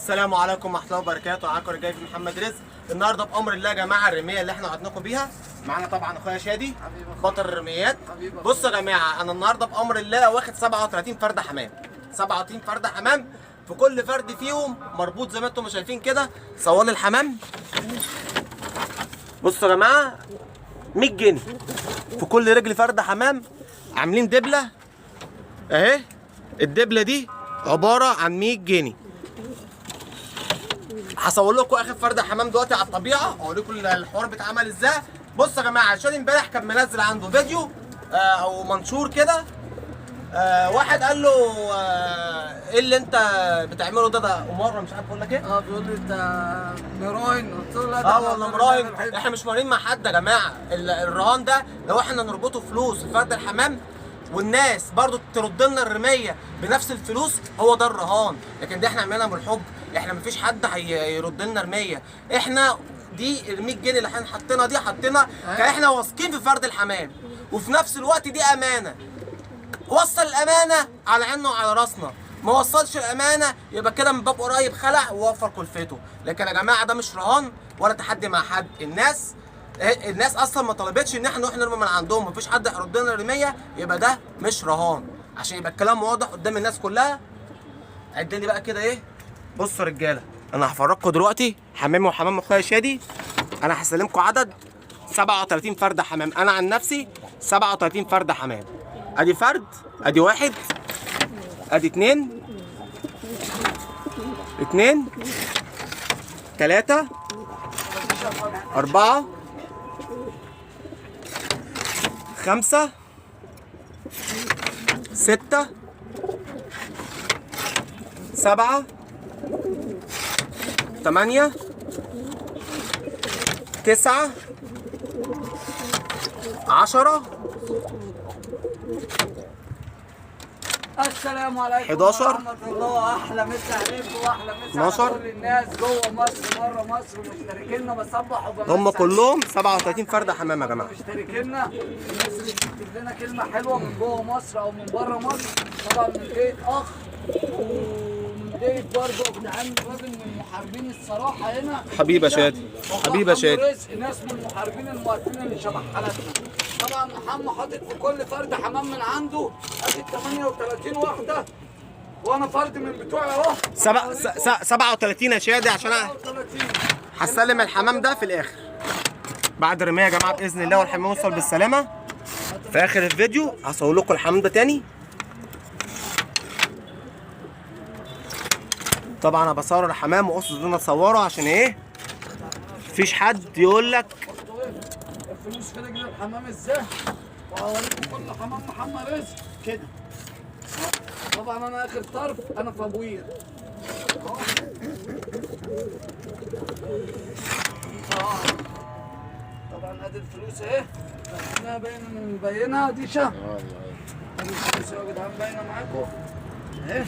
السلام عليكم ورحمة الله وبركاته. معاكم رجاي محمد رزق. النهارده بامر الله يا جماعة الرمية اللي احنا وعدناكم بيها، معانا طبعا اخويا شادي بطل الرميات. بصوا يا جماعة، انا النهارده بامر الله واخد 37 فرده حمام، 37 فرده حمام، في كل فرد فيهم مربوط زي ما انتم شايفين كده صوان الحمام. بصوا يا جماعة، 100 جنيه في كل رجل فرده حمام. عاملين دبله اهي، الدبله دي عبارة عن 100 جنيه. هصور لكم اخر فرده حمام دلوقتي على الطبيعة، اوريكم الحوار بيتعمل ازاي. بصوا يا جماعة، شادي امبارح كان منزل عنده فيديو او منشور كده، واحد قال له ايه اللي انت بتعمله ده؟ ده قمار مش عارف اقول لك ايه. بيقول لي انت مراهن، قلت له لا ده والله مراهن. احنا مش مراهنين مع حد يا جماعة. الرهان ده لو احنا نربطه فلوس فرد الحمام والناس برضو ترد لنا الرمية بنفس الفلوس، هو ده الرهان. لكن ده احنا عاملينها بالحب، احنا مفيش حد هيرد لنا رمية. احنا دي ال 100 جنيه اللي احنا حاطينها دي حاطينها احنا واثقين في فرد الحمام، وفي نفس الوقت دي امانه. وصل الامانة على عيننا وعلى راسنا، ما وصلش الامانة يبقى كده من باب قريب خلع ووفر كلفته. لكن يا جماعة ده مش رهان ولا تحدي مع حد. الناس اصلا ما طلبتش ان احنا نروح نرمي من عندهم، مفيش حد هيرد لنا رمية، يبقى ده مش رهان. عشان يبقى الكلام واضح قدام الناس كلها. عد لي بقى كده ايه. بصوا يا رجاله، انا هفرجكم دلوقتي حمامي وحمام اخويا شادي. انا هسلمكم عدد 37 فرده حمام. انا عن نفسي 37 فرده حمام. ادي فرد، ادي واحد، ادي اتنين، اتنين، تلاتة، أربعة، خمسة، ستة، سبعة، تمانية، 9، 10، السلام عليكم 11، ورحمة الله. احلى مسا عليكم واحلى مسا على كل الناس جوه مصر بره مصر ومشتركينا. بصبح وبمسح هم كلهم 37 فرده حمام يا جماعة. مشتركينا، الناس اللي بتكتب لنا كلمة حلوة من جوه مصر او من بره مصر، طبعا من بيت اخ ومن بيت برضه ابن عم، راجل من المحاربين الصراحة هنا. حبيبه شادي، حبيبه شادي، رزق ناس من المحاربين المواطنين اللي شبه حالتنا. طبعا محمد حاطط في كل فرد حمام من عنده، ادي 38 واحدة، وانا فرد من بتوعي اهو 37 يا شادي، عشان هسلم الحمام ده في الاخر بعد الرمية يا جماعة باذن الله، والحمام يوصل بالسلامة. في اخر الفيديو هصور لكم الحمام ده تاني. طبعا انا بصور الحمام واقصد ان انا اصوره عشان ايه؟ مفيش حد يقول لك الفلوس في رجل الحمام ازاي. وهوريكم كل حمام محمد رزق كده. طبعا انا اخر طرف، انا في ابوير. طبعا ادي الفلوس اهي، انا باين مبينها دي شهر. ادي الفلوس يا جدعان باينة معاكم اهي،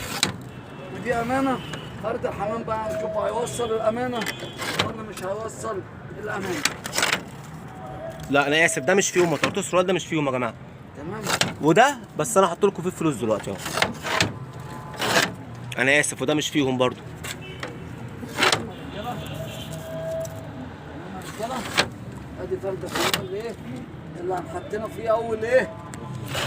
ودي امانه. فرد الحمام بقى نشوف هيوصل الامانة ولا مش هيوصل الامانة. لا انا اسف، ده مش فيهم، طرطوس السروال ده مش فيهم يا جماعة. تمام. وده بس انا هحط لكم فيه فلوس دلوقتي اهو. انا اسف، وده مش فيهم برضو. يلا ادي فرد الحمام اللي ايه اللي هنحطينا فيه اول ايه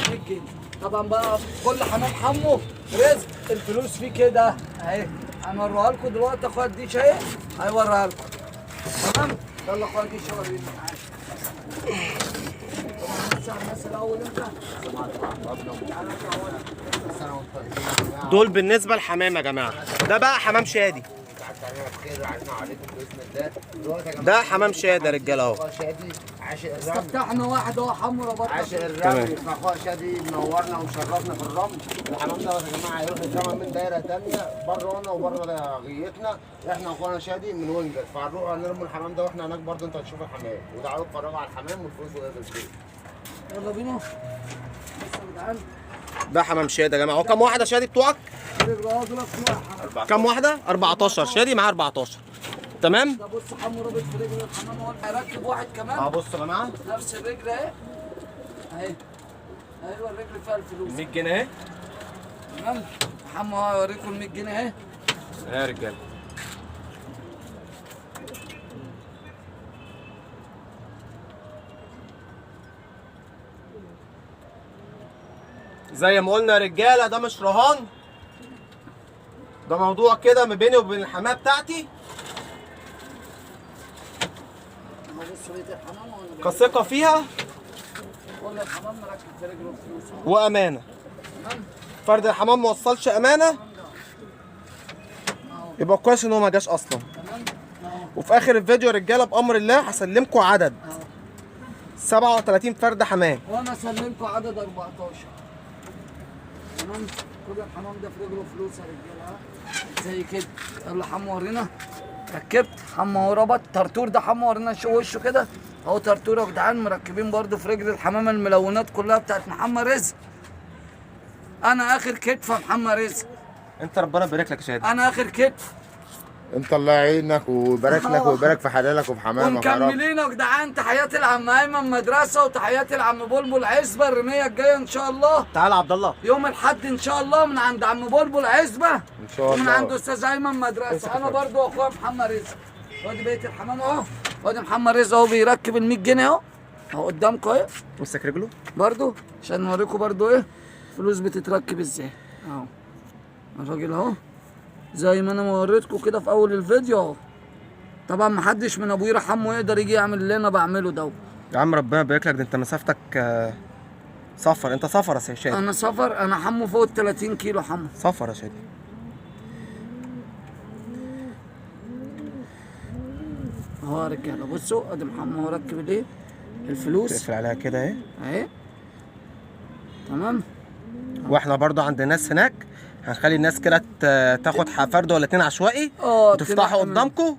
100 جنيه. طبعا بقى كل حمام حمو رزق الفلوس فيه كده اهي، هنوريها لكم دلوقتي. اخويا الديش اهي هيوريها لكم. تمام، يلا اخويا الديش ورينا. طبعا الاول انت دول بالنسبة للحمام يا جماعة. ده بقى حمام شادي، ده حمام شادي يا رجاله اهو. استفتحنا واحد اهو حمو رباط عاشق الرمل. اخويا شادي منورنا ومشرفنا في الرمل. الحمام ده يا جماعة هيروح يترمى من دايرة ثانية بره وبره غيتنا. احنا اخوانا شادي من وينجر، فهنروح نرمي الحمام ده واحنا هناك برضه. انتوا هتشوفوا الحمام، وتعالوا اتفرجوا على الحمام والفلوس وهي في البيت. يلا بينا. بصوا يا جدعان، ده حمام شادي يا جماعة. هو كام واحدة شادي بتوعك؟ كام واحدة؟ 14. شادي معاه 14. تمام؟ ده بص حمو رابط في رجل الحمام اهو، هيركب واحد كمان. بصوا يا جماعة نفس الرجل اهي اهي، ايوه الرجل فيها الفلوس 100 جنيه اهي. تمام. حمو هوريكم ال 100 جنيه اهي يا رجاله. زي ما قلنا يا رجاله ده مش رهان، ده موضوع كده ما بيني وبين الحماة بتاعتي. كثقه فيها وامانه. فرد الحمام ما وصلش امانه يبقى كويس ان هو ما جاش اصلا. وفي اخر الفيديو يا رجاله بامر الله هسلمكم عدد 37 فرد حمام، وانا اسلمكم عدد 14. تمام. كل الحمام ده في رجله فلوس يا رجاله زي كده. يلا حمو ورينا. ركبت حمو اهو، ربط ترتور ده. حمو ورينا شو وشه كده اهو، ترتور يا جدعان مركبين برده في رجل الحمام. الملونات كلها بتاعت محمد رزق. انا اخر كتف يا محمد رزق. انت ربنا يبارك لك يا شادي. انا اخر كتف. انت الله يعينك ويبارك لك ويبارك في حلالك وفي حمامك يا رب. ومكملين يا جدعان. تحياتي لعم ايمن مدرسه، وتحياتي لعم بلبل عزبه. الرمية الجاية ان شاء الله. تعالى عبد الله يوم الاحد ان شاء الله من عند عم بلبل عزبه ان شاء الله، ومن عند استاذ ايمن مدرسه. انا برضو اخويا محمد رزق. وادي بقية الحمام اهو. وادي محمد رزق اهو بيركب ال 100 جنيه اهو، اهو قدامكم اهي. مسك رجله برضو عشان نوريكم برضو ايه الفلوس بتتركب ازاي اهو. الراجل اهو زي ما انا ما وريتكم كده في اول الفيديو اهو. طبعا محدش من ابوي رحمه يقدر يجي يعمل اللي انا بعمله ده. يا عم ربنا يبارك لك، ده انت مسافتك سفر. انت سفر يا شادي. انا سفر. انا حمو فوق ال 30 كيلو حمو. سفر يا شادي. اهو يا رجاله بصوا ادي محمو اهو ركب الايه الفلوس. تقفل عليها كده اهي اهي. تمام. واحنا برضو عند ناس هناك هنخلي الناس كده تاخد فرد ولا اتنين عشوائي وتفتحوا قدامكم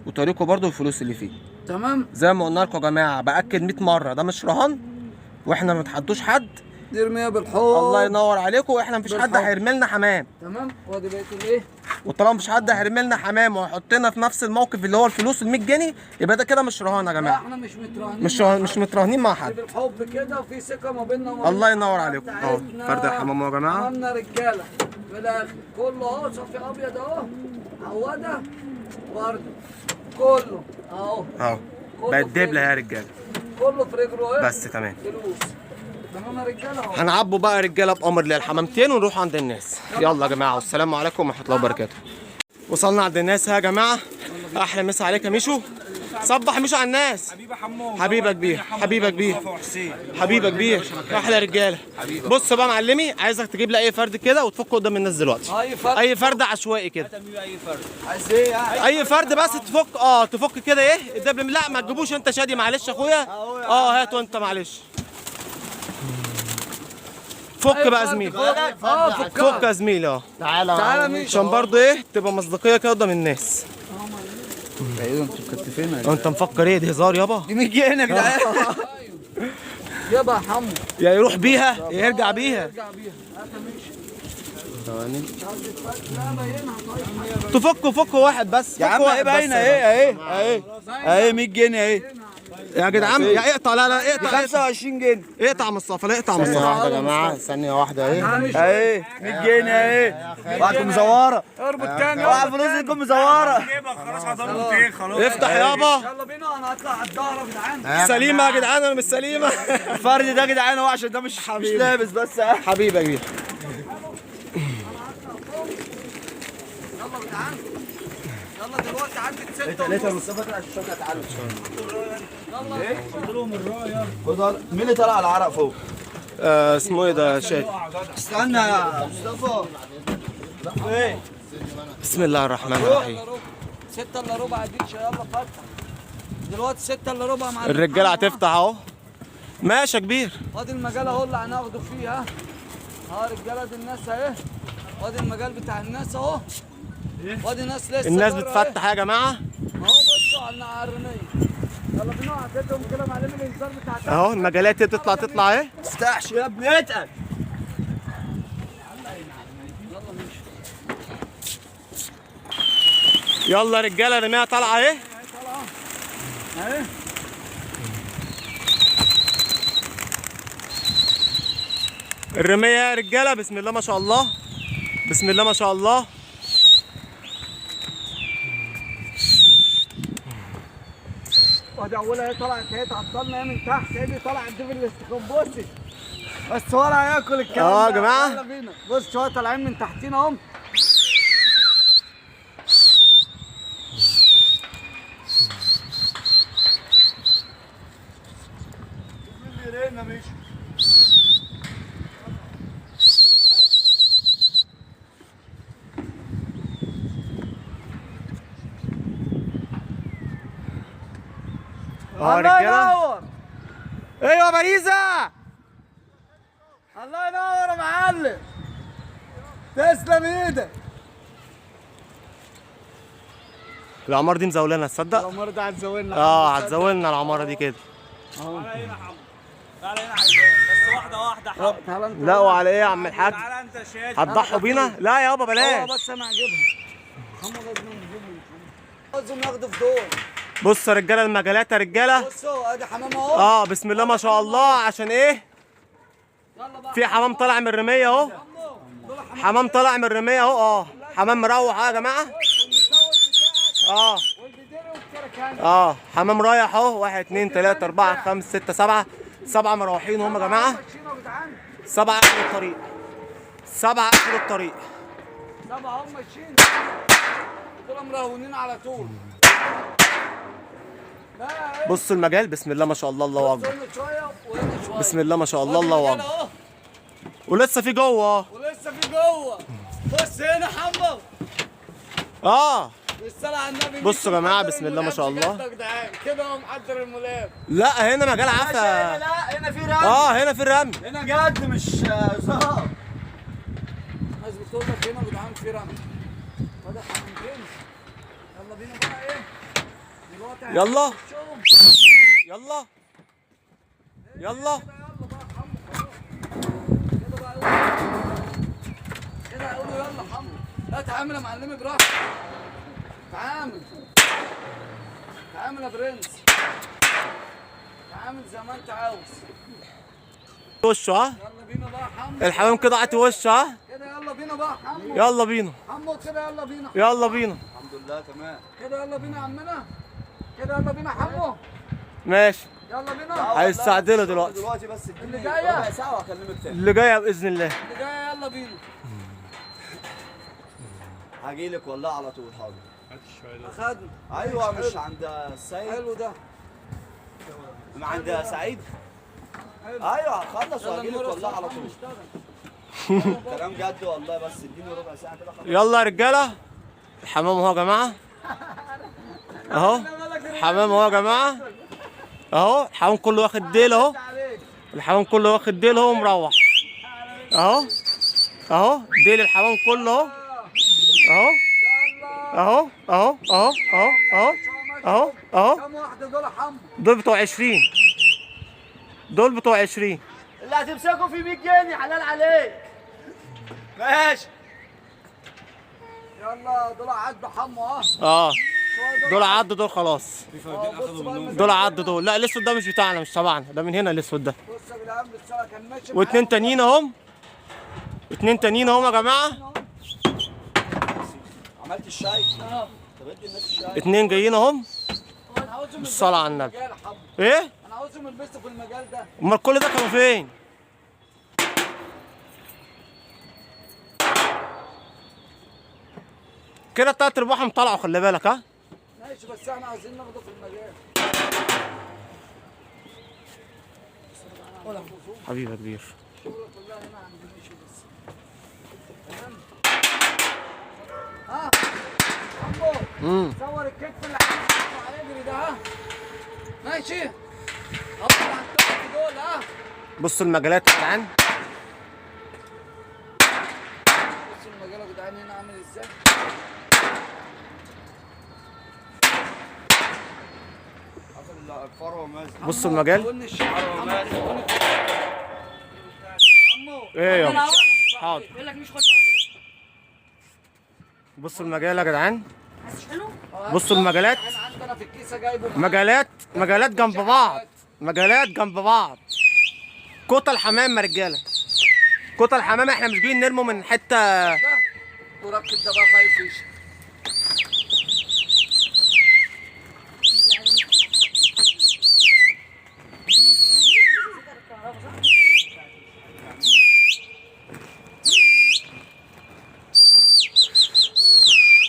وتوريكم برضو الفلوس اللي فيه. تمام. زي ما قلنا لكم يا جماعة، باكد 100 مرة ده مش رهان، واحنا ما بنتحدوش حد. دي رمية بالحب. الله ينور عليكم. واحنا مفيش حد هيرمي لنا حمام. تمام. وادي بقية الايه. وطالما مفيش حد هيرمي لنا حمام وهيحطنا في نفس الموقف اللي هو الفلوس ال 100 جنيه، يبقى ده كده مش رهان يا جماعة. احنا مش متراهنين، مش متراهنين مع حد. بالحب كده وفي ثقة ما بيننا وما الله ينور عليكم. اهو فرد الحمام يا جماعة. حمامنا رجاله من الاخر كله اهو، صافي ابيض اهو، عوده برده كله اهو اهو بقت دبله يا رجاله، كله في رجله اهي بس. تمام. فلوس. تمام يا رجاله اهو. هنعبوا بقى رجاله بامر الله الحمامتين ونروح عند الناس. يلا يا جماعة، والسلام عليكم ورحمة الله وبركاته. وصلنا عند الناس يا جماعة. احلى مسا عليك يا ميشو. صبح ميشو على الناس. حبيبي حمو، حبيبك كبير، حبيبك كبير، حبيبك كبير. احلى رجاله. بص بقى معلمي، عايزك تجيب لي اي فرد كده وتفكه قدام الناس دلوقتي. اي فرد، اي فرد عشوائي كده. اي فرد عايز ايه يعني؟ اي فرد بس تفك، تفك كده. ايه الدبل؟ لا ما تجيبوش انت شادي، معلش يا اخويا. هاته انت معلش. فك بقى يا زميلي. فك يا زميلي. تعالى تعالى ميشو، عشان برضه ايه تبقى مصداقية كده قدام الناس. ايوه انتوا مكتفين. انت مفكر ايه دي هزار يابا؟ دي 100 جنيه يا جدعان. يابا يا حمو، يا يروح بيها يا يرجع بيها. يرجع بيها. هات يا ميشو. ثواني. تفكوا فكوا واحد بس. يا عم ايه باينة، ايه اهي اهي اهي 100 جنيه اهي يا جدعان. يا اقطع، لا لا اقطع، 25 جنيه. اقطع مصطفى، لا اقطع مصطفى. ثانية واحدة يا جماعة، ثانية واحدة اهي اهي 100 جنيه اهي. وقعتكم مزورة، اربط تاني، وقع فلوسكم مزورة. خلاص افتح يابا. يلا بينا، انا هطلع على الظهر يا جدعان. سليمة يا جدعان، انا مش سليمة. الفرد ده يا جدعان هو عشان ده مش لابس بس. حبيبي يا كبير. يلا يا جدعان، يلا دلوقتي عندك 6 ليه يا مصطفى طلع الشوكة؟ تعالى ايه؟ مين اللي طلع على العرق فوق؟ اسمه ايه ده شادي؟ استنى يا مصطفى. بسم الله الرحمن الرحيم. 6 الا ربع يا ديتش. يلا فتح دلوقتي 6 الا ربع مع الرجالة. هتفتح اهو. ماشي يا كبير. وادي المجال اهو اللي هناخده فيه. ها رجاله، دي الناس اهي. وادي المجال بتاع الناس اهو. وادي الناس لسه الناس بتفتح يا جماعة اهو. بصوا على الرمية. يلا بينا، هتدهم كده معلم الانذار بتاع اهو. المجالات دي تطلع تطلع اهي. ما تفتحش يا ابني، اتقل. يلا رجاله، رميها طالعه اهي. اهي. الرمية يا رجاله، بسم الله ما شاء الله، بسم الله ما شاء الله. وادي اولها اهي طلعت اهي، تعطلنا اهي من تحت اهي، دي طلعت دي في الاستخبصي. بس ولا هياكل الكلام. اه يا جماعة يلا بينا. بص شوية طالعين من تحتينا اهم. اه رجاله. ايوه باريزه. الله ينور يا معلم، تسلم ايدك. العمارة دي مزولنا، تصدق؟ العمارة دي هتزولنا. اه هتزولنا العمارة دي كده. تعالى هنا يا حمو، تعالى هنا عايزين بس واحدة واحدة يا حمو. تعالى انت. لا وعلى ايه يا عم الحاج؟ تعالى انت شادي. هتضحوا بينا؟ لا يابا بلاش. بس انا هجيبها حمو، لازم نجيبها، لازم ناخده في دول. بصوا يا رجاله المجالات يا رجاله. بصوا ادي حمام اهو. بسم الله ما شاء الله. عشان ايه؟ في حمام طالع من الرمية اهو. حمام طالع من الرمية اهو. حمام مروح اهو يا جماعة. حمام رايح اهو. 1 2 3 4 5 6 7 7 مروحين هم يا جماعة. 7 اخر الطريق. 7 اخر الطريق. 7 هم ماشيين. دول مرهونين على طول. بصوا المجال، بسم الله ما شاء الله، الله اكبر. بسم الله ما شاء الله، الله اكبر. ولسه في جوه. ولسه في جوه. بص هنا حمو. بالصلاة على النبي. بصوا يا جماعة، بسم الله ما شاء الله. كده هو محضر المولاب. لا هنا مجال عفا. لا هنا في رمي. هنا في الرمي. هنا جد مش هزار. الناس بتقول لك هنا يا جدعان في رمي. وده حمامتين. يلا بينا بقى ايه؟ يلا يلا يلا كده هيقولوا يلا حمو. لا تعامل يا معلمي براحتك. تعامل تعامل يا برنس، تعامل زي ما انت عاوز. وشه ها. يلا بينا بقى حمو. الحمام كده عطي وشه ها. كده يلا بينا بقى حمو. يلا بينا حمو كده يلا بينا. يلا بينا. الحمد لله تمام. كده يلا بينا يا عمنا. كده يلا بينا حمو. ماشي يلا بينا. هيستعدلوا دلوقتي. دلوقتي بس اللي جاية ساعة وهكلمك تاني. اللي جاية باذن الله. اللي جاية يلا بينا. هجيلك والله على طول. حاضر. اخدنا. ايوه مش عند السيد. حلو ده. عند سعيد. ايوه هخلص وهجيلك والله على طول. كلام جد والله، بس اديني ربع ساعة كده خلاص. يلا يا رجاله. الحمام اهو يا جماعة. اهو الحمام اهو يا جماعة. اهو الحمام كله واخد ديل اهو. الحمام كله واخد ديل اهو ومروح. اهو اهو ديل الحمام كله اهو. اهو اهو اهو اهو اهو اهو اهو اهو. كام واحدة دول يا حمو؟ دول بتوع 20. دول بتوع 20. اللي هتمسكه في 100 جنيه حلال عليك. ماشي. يلا دول عدوا حمو. دول عدوا دول خلاص. دول عدوا دول. لا الاسود ده مش بتاعنا، مش تبعنا، ده من هنا الاسود ده. بص يا جدعان بالسنة كان ماشي. واتنين تانيين اهم. اتنين تانيين اهم يا جماعة. عملت الشاي؟ طب ادي الناس الشاي. اتنين جايين اهم. بالصلاة على النبي. ايه؟ انا عاوزهم يلبسوا في المجال ده. امال كل ده كانوا فين؟ كده التلات ارباعهم طلعوا، خلي بالك. ها؟ ماشي بس احنا عاوزين ناخده في المجال. حبيبي يا كبير. الشغلة كلها هنا عند ماشي بس. تمام؟ ها؟ حمو صور الكتف اللي هيجري ده. ها؟ ماشي؟ دول. ها؟ بصوا المجالات يا جدعان. بصوا المجال يا جدعان هنا عامل ازاي؟ بصوا المجال. ايه يابا؟ حاضر. بصوا المجال يا جدعان. بصوا المجالات. مجالات مجالات جنب بعض. مجالات جنب بعض. كتل حمام يا رجاله. كتل حمام، احنا مش جايين نرموا من حتة. وركب ده بقى في اي فيشه.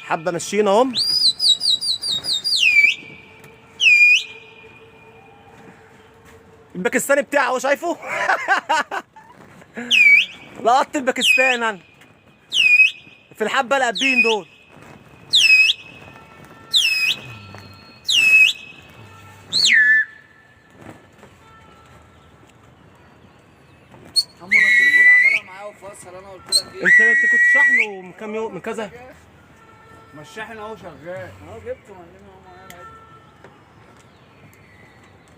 حبه ماشيين اهم. الباكستاني بتاعه هو شايفه؟ لقطت الباكستان انا في الحبة القبين دول. حمو انا التليفون عملها معايا وفصل، انا قلت لك ايه؟ انت كنت شحنه من كام يوم، من كذا؟ ما الشاحن اهو شغال. اهو جبته معلمي اهو معايا.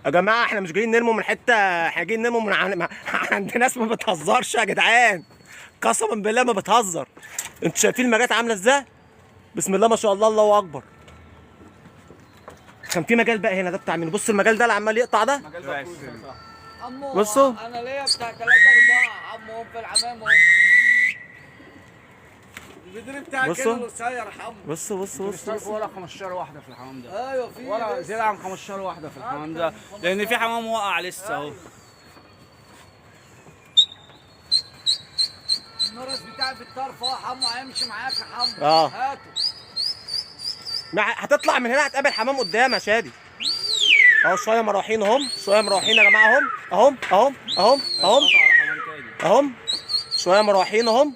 يا جماعة احنا مش جايين نرموا من حتة، احنا جايين نرموا من عند ناس ما بتهزرش يا جدعان، قسما بالله ما بتهزر. انتوا شايفين المجات عامله ازاي؟ بسم الله ما شاء الله، الله اكبر. كان في مجال بقى هنا، ده بتاع مين؟ بص المجال ده اللي عمال يقطع ده. عمو بصوا. انا ليا بتاع 3 4 عمو، هم في الحمام هم. البدري بتاعك بصوا. هنا القصير حمو. بصوا بصوا بصوا مش ولا 15 واحدة في الحمام ده. ايوه في ولا زيادة عن 15 واحدة في الحمام ده، لان في حمام وقع لسه اهو. النورس بتاعي في الطرف اهو حمو، هيمشي معاك يا حمو. هاته. هتطلع من هنا هتقابل حمام قدام يا شادي. اهو شوية مروحين اهم، شوية مروحين يا جماعة اهم اهم اهم اهم اهم اهم، شوية مروحين اهم.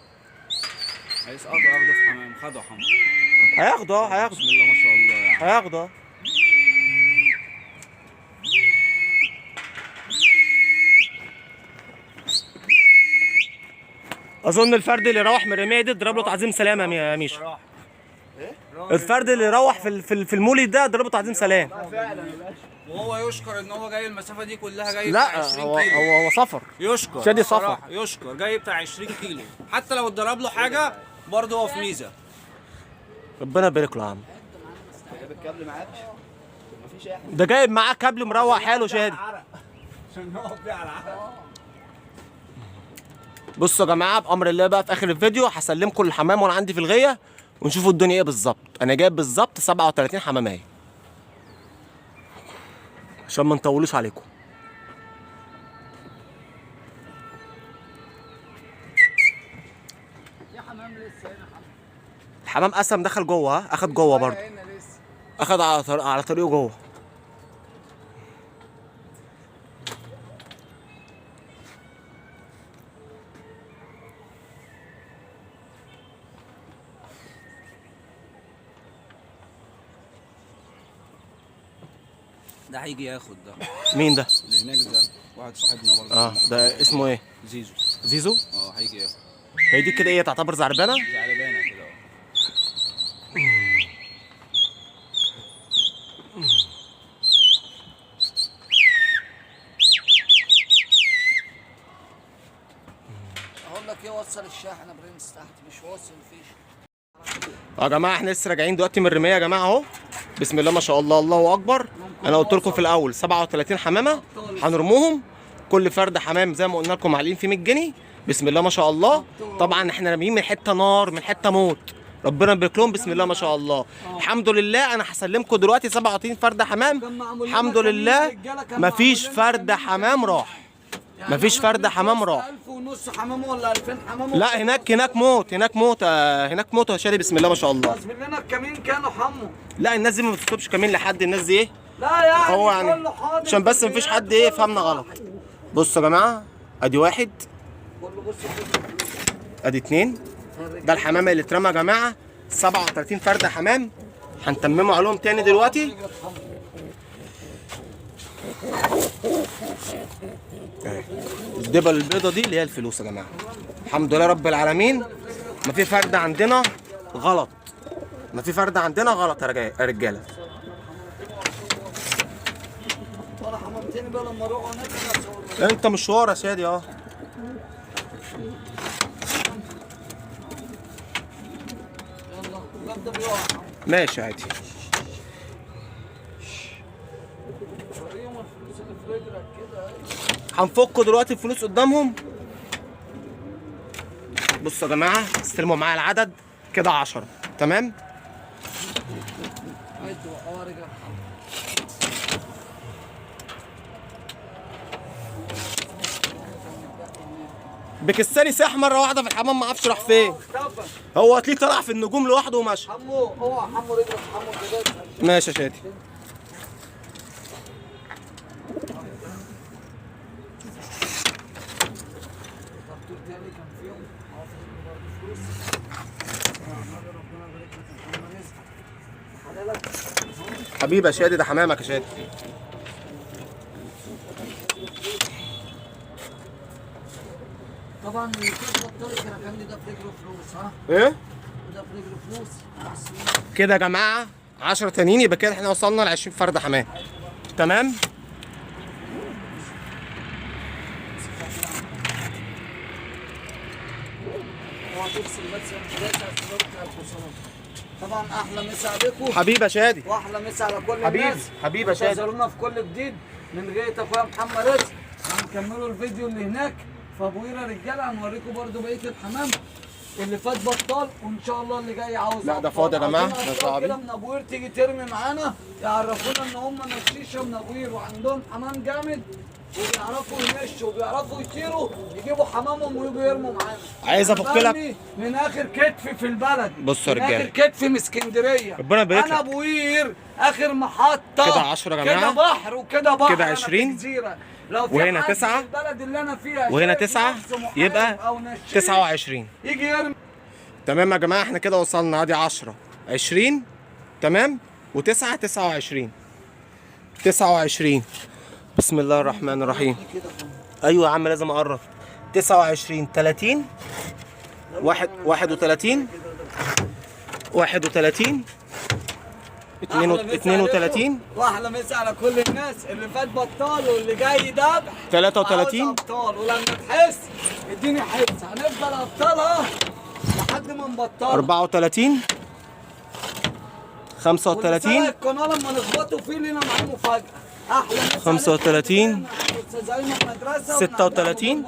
هيسقطوا ياخدوا في حمام، خدوا حمام. هياخدوا هياخدوا. بسم الله ما شاء الله يعني. هياخدوا. اظن الفرد اللي روح من الرماية دي اضرب له تعظيم سلام يا ميشو. الفرد اللي روح في المولد ده اضرب له تعظيم سلام. وهو يشكر ان هو جاي المسافة دي كلها، جاي لا بتاع 20 هو كيلو. هو سفر. يشكر شادي سفر. يشكر جاي بتاع 20 كيلو، حتى لو اتضرب له حاجة برضه هو في ميزة. ربنا يبارك له يا عم. جايب الكابل معاك؟ مفيش اي حاجة. ده جايب معاه كابل مروق حاله شادي. عشان نقف بيه على العرق. بصوا يا جماعة بامر الله بقى في اخر الفيديو هسلمكم الحمام وانا عندي في الغيه، ونشوفوا الدنيا ايه بالظبط. انا جايب بالظبط 37 حماميه عشان ما نطولوش عليكم. في حمام لسه هنا حمام. الحمام قسم دخل جوه، ها؟ اخد جوه برضه، اخد على طريقه جوه. ده هيجي ياخد ده. مين ده؟ اللي هناك ده واحد صاحبنا برضه. ده اسمه ايه؟ زيزو. زيزو؟ هيجي ياخد. هي دي كده ايه تعتبر زعربانه؟ زعربانه كده. اقول لك ايه، وصل الشاحن يا برنس تحت، مش واصل فيش. يا جماعة احنا لسه راجعين دلوقتي من الرماية يا جماعة اهو. بسم الله ما شاء الله، الله اكبر. انا قلت لكم في الاول 37 حمامه هنرموهم، كل فرد حمام زي ما قلنا لكم معلقين فيه 100 جنيه. بسم الله ما شاء الله. طبعا احنا راميين من حتة نار، من حتة موت، ربنا يبارك لهم. بسم الله ما شاء الله. الحمد لله انا هسلمكم دلوقتي 37 فرد حمام. الحمد لله مفيش فرد حمام راح، مفيش فرد حمام راح. 1000 ونص حمام ولا 2000 حمام؟ لا هناك موت، هناك موت، هناك موت يا شادي. بسم الله ما شاء الله. بس مننا الكمين كانوا حمو. لا الناس دي ما بتطلبش كمين لحد، الناس دي ايه؟ لا يعني هو يعني كله حاضر عشان بس مفيش حد ايه يفهمنا غلط. بصوا يا جماعة، ادي واحد، ادي اتنين، ده الحمام اللي اترمى يا جماعة. 37 فرده حمام هنتممه عليهم تاني دلوقتي. الدبل البيضة دي اللي هي الفلوس يا جماعة. الحمد لله رب العالمين، ما في فرد عندنا غلط، ما في فرد عندنا غلط يا رجاله. انت مشوار يا شادي. يلا ماشي عادي. هنفكوا دلوقتي الفلوس قدامهم. بصوا يا جماعة، استلموا معايا العدد كده 10، تمام؟ بكستاني ساح مرة واحدة في الحمام، ما اعرفش راح فين. هو هتلاقيه طلع في النجوم لوحده ومشى. حمو اوعى، حمو رجلك، حمو كده. ماشي يا شادي. طرطور تاني كان فيهم برضه فلوس. ربنا يبارك لك يا محمد رزق حلالك. حبيبي يا شادي، ده حمامك يا شادي. طبعا اللي كسب الطريق كان ده في رجله فلوس. ها ايه؟ ده في رجله فلوس كده يا جماعة 10 تانيين، يبقى كده احنا وصلنا ل 20 فرد حمام. تمام؟ اوعى تفصل بس يا الخسارات. طبعا احلى مسا عليكم حبيبي يا شادي، واحلى مسا على كل حبيبي الناس. حبيبي يا شادي، انتظرونا في كل جديد من غاية اخويا محمد رزق. هنكملوا الفيديو اللي هناك في ابو قير يا رجاله، هنوريكم برده بقية الحمام اللي فات بطال، وان شاء الله اللي جاي عاوز. لا ده فاضي يا جماعة، ده صعب كده من ابو قير تيجي ترمي معانا، يعرفونا ان هم نشيشه من ابو قير وعندهم حمام جامد وبيعرفوا يمشوا وبيعرفوا يطيروا، يجيبوا حمامهم ويجوا يرموا معانا. عايز افك لك من اخر كتف في البلد. بصوا يا رجاله، اخر كتف من اسكندرية، ربنا يبارك لك. انا ابو قير اخر محطة كده 10 يا جماعة، كده بحر وكده بحر، كده 20، لو في وهنا 9، البلد اللي انا فيها وهنا 9، يبقى 29 يجي يرمي. تمام يا جماعة، احنا كده وصلنا ادي 10 20، تمام، و9 29 29. بسم الله الرحمن الرحيم. ايوه يا عم لازم اقرب. 29 30 31 31 32. واحلى مسا على كل الناس اللي فات بطال واللي جاي دبح 33 ابطال. ولما تحس اديني حس، هنفضل ابطالها لحد ما نبطلها. 34 35. القناة لما نخبطه فيه لينا معاه مفاجاة. احلى مسا 35 36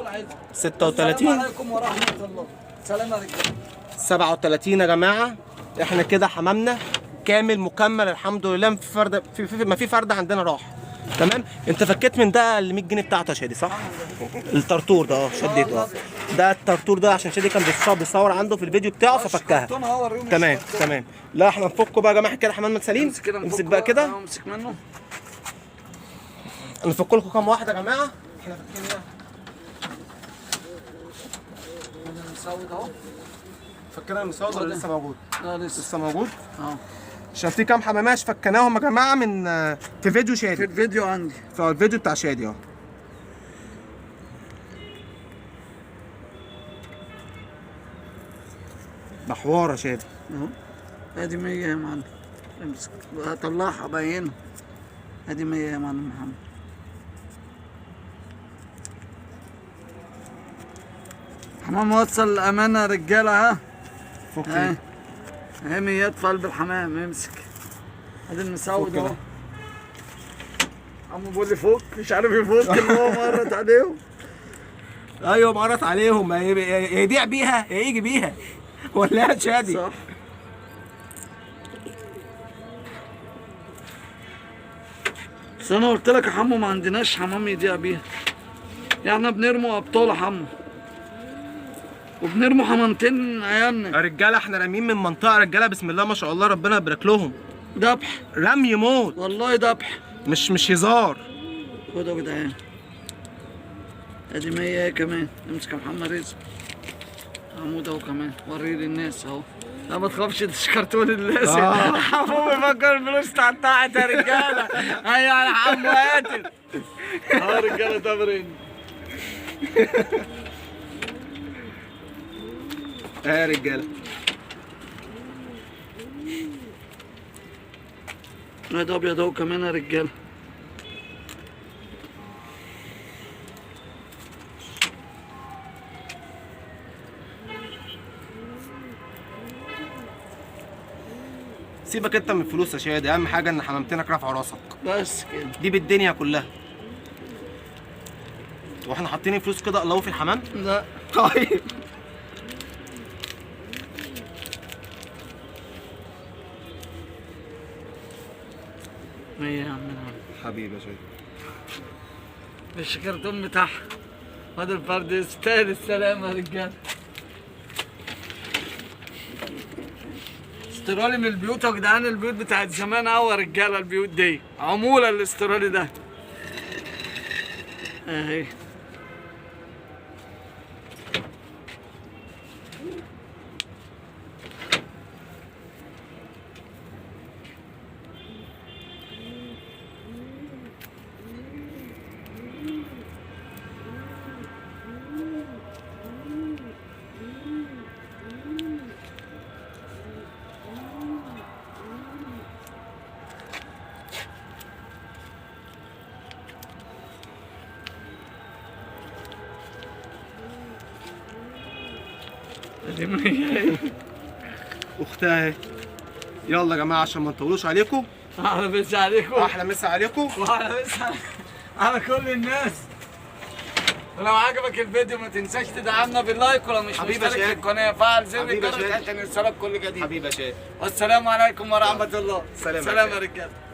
36. السلام عليكم ورحمة الله. سلام يا رجاله. 37 يا جماعة، احنا كده حمامنا كامل مكمل الحمد لله. ما في فرد ما في فرد عندنا راح. تمام. انت فكيت من ده ال 100 جنيه بتاعته يا شادي صح؟ الطرطور ده شديته. ده الطرطور ده عشان شادي كان بيصور عنده في الفيديو بتاعه ففكها. تمام تمام. لا احنا نفكه بقى يا جماعة كده، حمامنا سليم. امسك بقى كده، امسك منه. نفك لكم كام واحدة يا جماعة. احنا فكينا المسود اهو. فكينا المسود ولا لسه موجود؟ لا لسه موجود. اه عشان في كام حماماش فكناهم يا جماعة من في فيديو شادي، في الفيديو عندي، في الفيديو بتاع شادي اهو. ده حوار يا شادي اهو. ادي 100 يا معلم، امسك هطلعها باينة. ادي 100 يا معلم محمد. حمام وصل الامانة يا رجاله. ها فك اهي اهي 100 في قلب الحمام. امسك ادي المسود اهو. عمو بيقول لي فك، مش عارف يفك اللي هو مرت عليهم. ايوه مرت عليهم، يا يضيع بيها يا يجي بيها ولا يا شادي؟ صح. بس انا قلت لك يا حمو ما عندناش حمام يضيع بيها، يعني احنا بنرموا ابطال يا حمو وبنرموا حمامتين عيالنا. يا رجاله احنا راميين من منطقة رجاله بسم الله ما شاء الله ربنا يبارك لهم. ذبح رمي موت والله، ذبح مش هزار. خدوا يا جدعان ادي 100 كمان. امسك يا محمد رزق عمود اهو كمان، وريه للناس اهو. لا ما تخافش ده كرتون الناس. حمو بيفكر الفلوس اتقطعت يا رجاله. ايوه يا حمو قاتل اهو رجاله تمرين. يا رجاله ده ابيض اهو كمان يا رجاله. سيبك انت من الفلوس يا شادي، اهم حاجة ان حمامتينك رافعه راسك بس كده، دي بالدنيا كلها. واحنا حاطين الفلوس كده قلوه في الحمام؟ لا. طيب ايه يا عم حبيبي يا شادي، مش الكرتون بتاعها. هذا الفرد يستاهل السلامة يا رجاله. استرالي من البيوت يا جدعان، البيوت بتاعت زمان قوي يا رجاله، البيوت دي عمولة الاسترالي ده اهي. اختها اهي. يلا يا جماعة عشان ما نطولوش عليكم. احلى مسا عليكم. احلى مسا عليكم. واحلى مسا على كل الناس. ولو عجبك الفيديو ما تنساش تدعمنا بال like، ولو مش مشترك في القناة فعل زر الجرس عشان يوصلك كل جديد. حبيبي يا شادي. والسلام عليكم ورحمة الله. سلام. سلام يا رجاله.